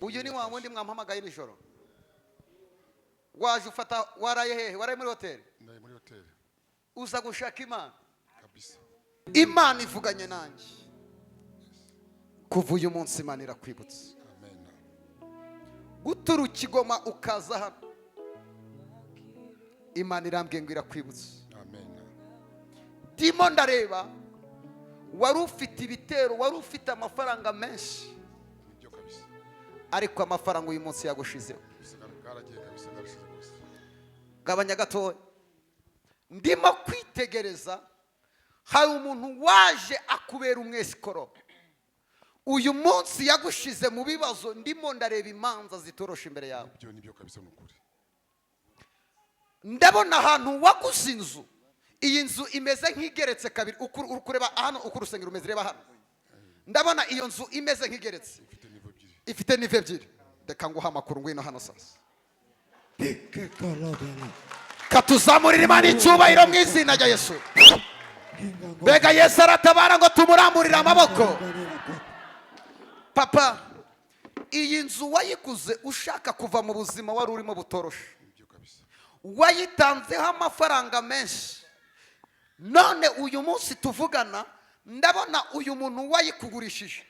Uyu ni wa wundi mwampamagaye nijoro, waje ufata. Waraye hehe? Waraye muri hoteli? Ndaye muri hoteli. Uza gushaka Imana? Kabisa. Imana ivuganye nanjye, kuva uyu munsi Imana irakwibutsa. Amen. Guturuka i Goma ukaza hano, Imana irambwiye ngo irakwibutsa. Amen. Ndimo ndareba wari ufite ibitero, wari ufite amafaranga menshi. Nibyo kabisa. Ariko amafaranga uyu munsi yagushizeho. Kabisa, karagiye kabisa, karashize rwose. Gabanya gatoya. Ndimo kwitegereza, hari umuntu waje akubera umwesikoro, uyu munsi yagushize mu bibazo. Ndimo ndareba imanza zitoroshe imbere yawe. Nibyo, nibyo kabisa, ni ukuri. Ndabona ahantu waguze inzu, iyi nzu imeze nk'igeretse kabiri. Uri kureba hano uko urusengero rumeze, reba hano, ndabona iyo nzu imeze nk'igeretse. Ifite niveau ebyiri. Ifite niveau ebyiri. Reka nguhe amakuru, ngwino hano sasa. Katuzamurira Imana icyubahiro mu izina rya Yesu. Mbega Yesu aratabara ngo tumuramburire amaboko! Papa, iyi nzu wayiguze ushaka kuva mu buzima wari urimo butoroshe. Nibyo kabisa. Wayitanzeho amafaranga menshi, none uyu munsi tuvugana ndabona uyu muntu wayikugurishije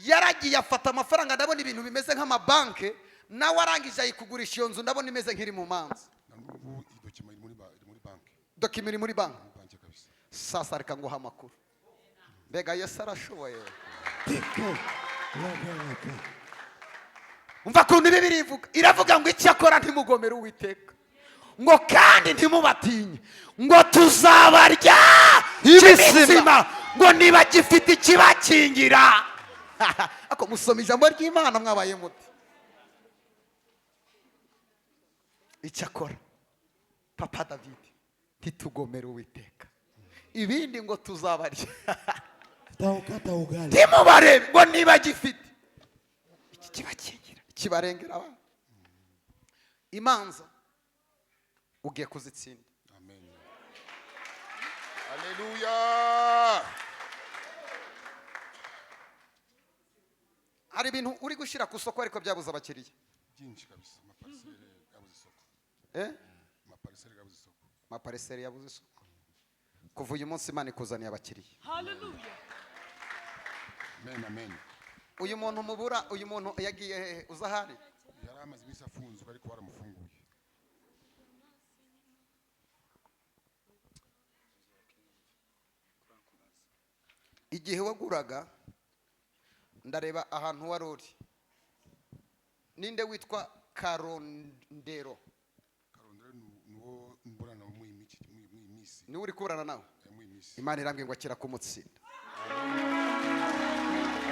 yaragiye afata amafaranga. Ndabona ibintu bimeze nk'amabanke, nawe arangije ayikugurisha iyo nzu. Ndabona imeze nk'iri mu manza. Na n'ubu iyi document iri muri banki. Document iri muri banki. Muri banki kabisa. Sasa reka nguha amakuru. Mbega Yesu arashoboye! Umva ukuntu Bibiliya ivuga, iravuga ngo: "Icyakora ntimugomere Uwiteka, ngo kandi ntimubatinye, ngo tuzabarya imitsima, ngo ntibagifite ikibakingira." Ako musoma ijambo ry'Imana mwabaye muti? Icyakora, papa David, ntitugomere Uwiteka, ibindi ngo tuzabarya. Tutaukata ugali. Ntimubarebe, ngo ntibagifite iki kibakingira, kibarengera abana. Imanza ugiye kuzitsinda. Amen, haleluya. Hari ibintu uri gushyira ku isoko ariko byabuze abakiriya. Byinshi kabisa, amaparcelle yabuze isoko. Eh? Amaparcelle yabuze isoko. Amaparcelle yabuze isoko. Kuva uyu munsi Imana ikuzaniye abakiriya. Hallelujah. Amen, amen. Uyu muntu mubura, uyu muntu yagiye hehe? Uza ahari? Yari amaze iminsi afunzwe, ariko baramufunguye. Igihe waguraga, ndareba ahantu wari uri. Ninde witwa Karondero? Karondero ni uwo mburana muri iyi minsi. Niwe uri kuburana nawe? Muri iyi minsi. Imana irambwiye ngo akira kumutsinda.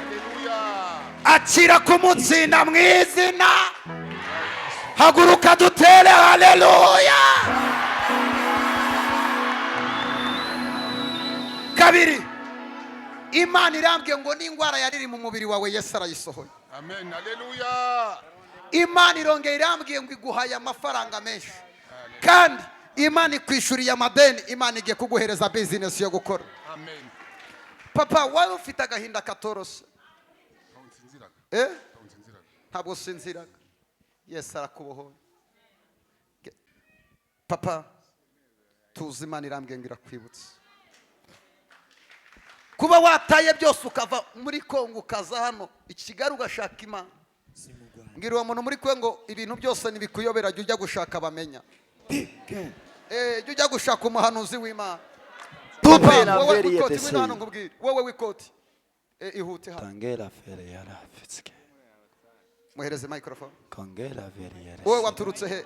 Haleluya. Akira kumutsinda mu izina. Haguruka dutere haleluya. Kabiri, Imana irambwiye ngo n'indwara yari iri mu mubiri wawe, Yesu arayisohoye. Amen, haleluya. Imana irongera irambwiye ngo iguhaye amafaranga menshi, kandi Imana ikwishyuriye amadeni, Imana igiye kuguhereza business yo gukora. Amen. Papa, wari ufite agahinda katoroshe. Ntabwo nsinziraga. Eh? Ntabwo nsinziraga. Ntabwo usinziraga. Yesu arakubohoye. Papa, tuzi, Imana irambwiye ngo irakwibutsa. Kuba wataye byose ukava muri Kongo ukaza hano i Kigali ugashaka Imana. Mbwira uwo muntu muri Kongo, ibintu byose ntibikuyobera, jya ujya gushaka bamenya. Jya ujya gushaka umuhanuzi w'Imana. Tupe Papa, wowe la w'ikoti, ngwino hano veri nkubwire. Wowe w'ikoti, ihute hano. Tangela fere yara fitske. Muhereze microphone. Kongela veri yara. Wowe waturutse he?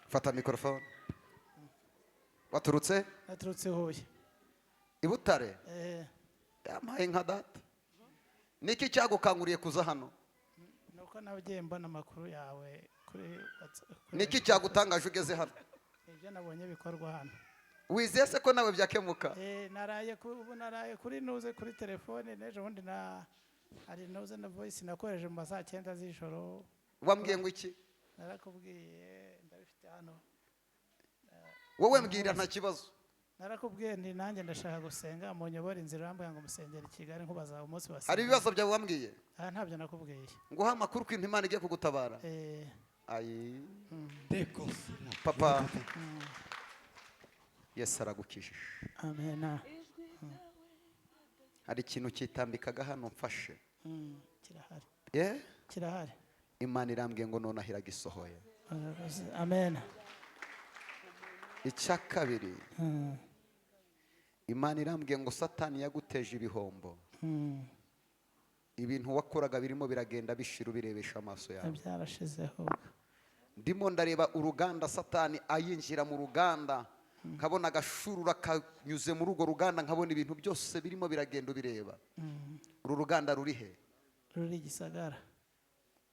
Fata microphone. Waturutse? Naturutse Huye. I Butare? Eh. Yampaye nka data. Niki cyagukanguriye kuza hano? Nuko nagiye mbona amakuru yawe kuri WhatsApp. Niki cyagutangaje ugeze hano? Ibyo nabonye bikorwa hano. Wizeye se ko nawe byakemuka? Ubu naraye kuri nuze kuri telefone, n'ejo bundi na hari nuze na voice nakoresheje mu ma saa 9 z'ijoro. Wambwiye ngo iki? Narakubwiye, ndabifite hano. Wowe mbwira, nta kibazo. Narakubwiye nti nanjye ndashaka gusenga, munyobore inzira, urambwira ngo musengere i Kigali, nkubaza umunsi wasenga. Hari ibibazo byawe wambwiye? Ah, ntabyo nakubwiye. Nguha amakuru ko Imana igiye kugutabara. Eh. Ayi papa, Yesu aragukijije. Amen. Hari ikintu cyitambikaga hano mfashe. Kirahari. Eh? Kirahari. Imana irambwiye ngo nonaha iragisohoye. Amen. Icya kabiri, Imana irambwiye ngo Satani yaguteje ibihombo. Ibintu wakoraga birimo biragenda bishira, ubirebesha amaso yawe. Byarashizeho. Ndimo ndareba uruganda, Satani ayinjira mu ruganda, nkabona agashurura kanyuze muri urwo ruganda, nkabona ibintu byose birimo biragenda ubireba. Uru ruganda ruri he? Ruri Gisagara.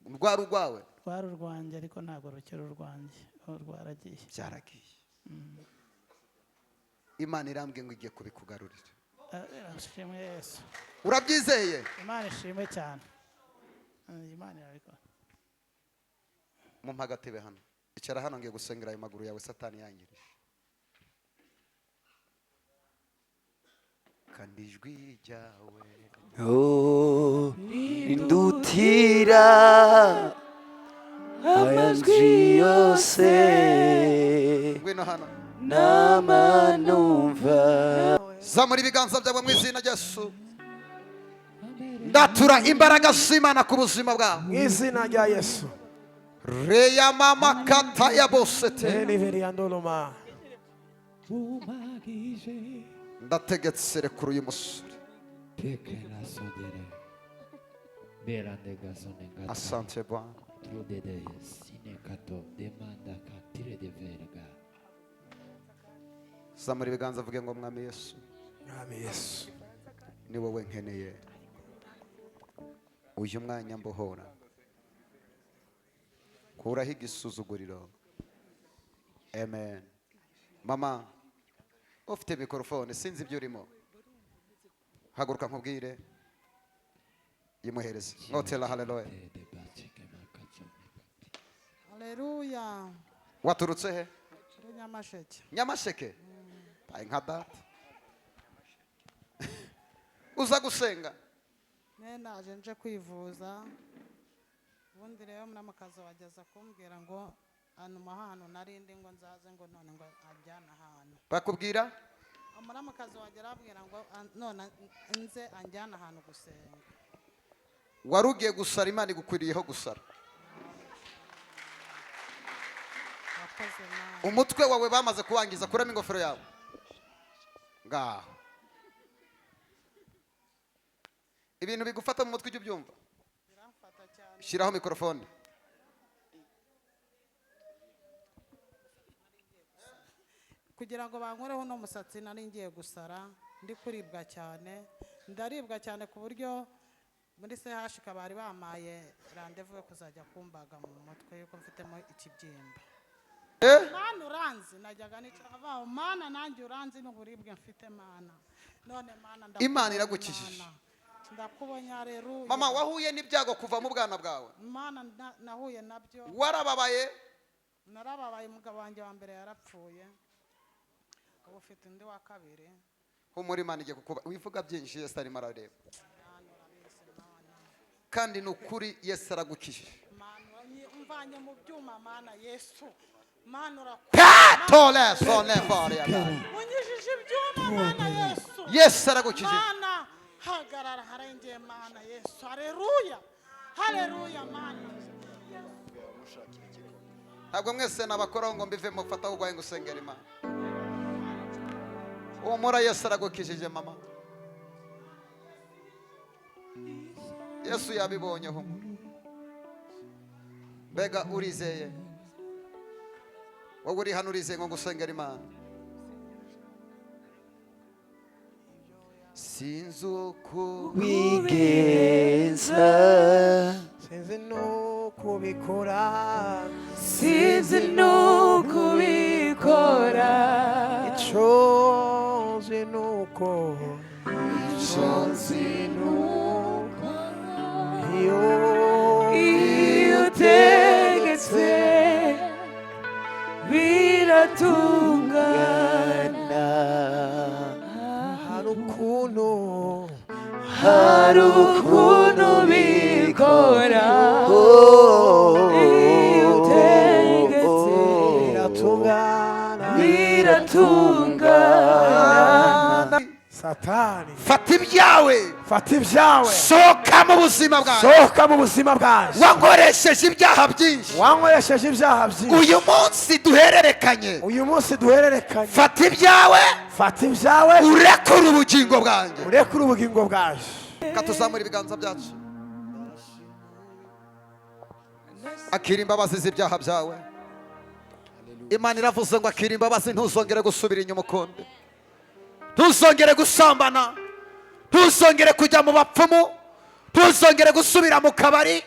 Rwari urwawe? Rwari urwanjye, ariko ntabwo rukiri urwanjye, aho rwaragiye. Byaragiye. Imana irambwiye ngo igiye kubikugarurira. Ishimwe Yesu. Urabyizeye? Imana ishimwe cyane. Imana irabikora. Mumpa agatebe hano, icara hano, ngiye gusengera ayo maguru yawe Satani yangirije. Kandi ijwi ryawe Oh, indutira ayajwi yose. Ngwino hano. Namanumva. Zamura ibiganza byawe mu izina rya Yesu. Ndatura imbaraga z'Imana ku buzima bwawe. Mu izina rya Yesu. Reya mama kata ya bosete. Eliveriandoloma. Ndategetse, rekura uyu musore. Asante Bwana. Zamura ibiganza, avuge ngo: "Mwami Yesu, Mwami Yesu, ni wowe nkeneye uyu mwanya. Mbohora, kuraho igisuzuguriro." Amen. Mama ufite mikorofone, sinzi ibyo urimo, haguruka nkubwire, yimuhereze ngotela. Haleluya. Haleluya. Waturutse he? Ndi Nyamasheke. Nyamasheke. Baye nka data. Uza gusenga? Ne naje nje kwivuza. Ubundi rero munamukazi wageza kumbwira ngo antuma ahantu nari ndi, ngo nzaze, ngo none ngo anjyane ahantu. Bakubwira? Umuramukazi wagera abwira ngo none nze anjyane ahantu gusenga. Wari ugiye gusara, Imana igukwiriyeho gusara. Wakoze Mana. Umutwe wawe bamaze kuwangiza. Kuramo ingofero yawe ngaho. Ibintu bigufata mu mutwe ujya ubyumva? Biramfata cyane. Shyiraho mikorofone. Kugira ngo bankureho uno musatsi nari ngiye gusara, ndi kuribwa cyane, ndaribwa cyane ku buryo muri CHK bari bamaye randevu yo kuzajya kumbaga mu mutwe yuko mfitemo ikibyimba. Mana uranzi, najyaga nicara nkavuga: "Mana, nanjye uranzi n'uburibwe mfite, Mana." None Mana, ndakubonye. Imana iragukijije. Mana. Ndakubonye, haleluya. Mama, wahuye n'ibyago kuva mu bwana bwawe? Mana, nahuye nabyo. Warababaye? Narababaye. Umugabo wanjye wa mbere yarapfuye, ubu ufite undi wa kabiri. Humura, Imana igiye kukuba. Wivuga byinshi, Yesu arimo arareba. Kandi ni ukuri, Yesu aragukijije. Mana, umvanye mu byuma, Mana Yesu, Mana urakora. Tole sone fore ya. Unyijije ibyuma, Mana Yesu. Yesu aragukijije. Mana, hagarara harengeye, Mana Yesu. Haleluya, haleluya, Mana. Ntabwo mwese nabakoraho ngo mbivemo. Fata urwaye ngo usengere Imana. Humura, Yesu aragukijije mama. Yesu yabibonye. Humura. Mbega urizeye? Wowe uri hano urizeye ngo gusengera Imana? Sinzi uko Wigenza. Sinzi nuko ubikora. Sinzi nuko ubikora. Icyo nzi nuko, Icyo nzi nuko iyo iyo utegetse biratungana. Hari ukuntu, Hari ukuntu ubikora. Oh, Iyo utegetse. Biratungana. Biratungana. Satani, Fata ibyawe. Fata ibyawe. Sohoka mu buzima bwawe. Sohoka mu buzima bwanjye. Wankoresheje ibyaha byinshi. Wankoresheje ibyaha byinshi. Uyu munsi duhererekanye. Uyu munsi duhererekanye. Fata ibyawe. Fata ibyawe. Urekure ubugingo bwanjye. Urekure ubugingo bwanjye. Reka tuzamure ibiganza byacu. Akira imbabazi z'ibyaha byawe. Imana iravuze ngo akira imbabazi, ntuzongere gusubira inyuma ukundi, ntuzongere gusambana, ntuzongere kujya mu bapfumu, ntuzongere gusubira mu kabari.